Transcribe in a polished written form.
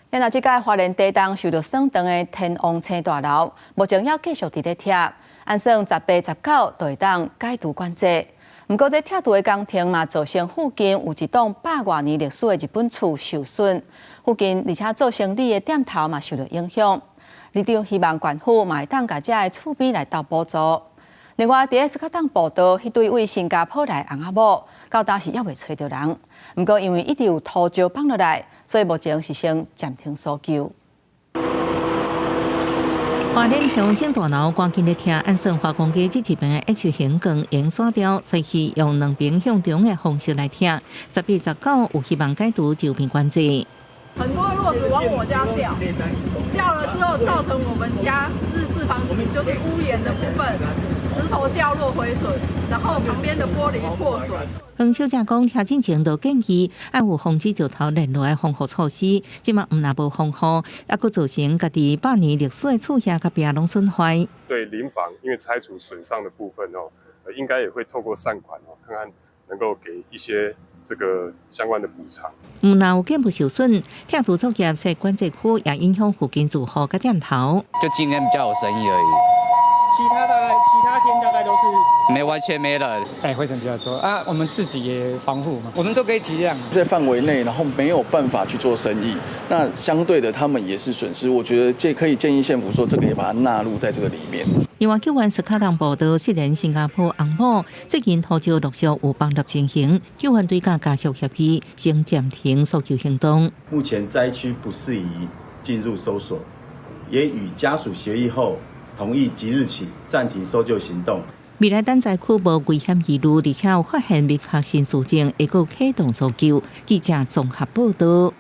然後這屆花蓮地動受著損斷的天王星大樓，目前猶繼續佇咧拆，按算18、19就會當解除管制。毋過，這拆除的工程嘛，造成附近有一棟百外年歷史的日本厝受損，附近而且做生理的店頭嘛受著影響。里長希望縣府嘛會當共遮的厝邊來鬥補助。另外，佇咧斯卡東步道，彼對佇新加坡來的翁仔某，到今是猶未揣著人。毋過，因為一直有塗石放落來，所以目前是先暫停搜救。花蓮天王星大樓趕緊咧拆，按算華光街這一邊的 H 型鋼用線條，所以用兩邊向中的方式來拆。18、19有希望解除周邊管制。很多落石往我家掉，掉了之後造成我們家日式房子就是屋檐的部分石頭掉落毀損，然後旁邊的玻璃破損。黃小姐講，拆進前就建議愛有防止石頭連落來防護措施，這馬毋但無防護，猶閣造成家己百年歷史的厝遐佮壁攏損壞。對鄰房，因為拆除損傷的部分哦，應該也會透過善款哦，看看能夠給一些這個相關的補償。毋但有建築受損，拆除作業設管制區也影響附近住戶佮店頭。就今天比較有生意而已。其他大概其他天大概都是沒完全沒了，哎，灰塵比較多啊。我們自己也防護嘛，我們都可以體諒。在範圍內，然後沒有辦法去做生意，那相對的他們也是損失。我覺得這可以建議縣府說，這個也把它納入在這個裡面。另外，救援斯卡東步道，失聯新加坡翁某，最近土石陸續有崩落情形，救援隊佮家屬協議，先暫停搜救行動。目前災區不適宜進入搜索，也與家屬協議後，同意即日起暫停搜救行動。未來等災區無危險疑慮，而且有發現明確新事證，會閣啟動搜救。記者綜合報道。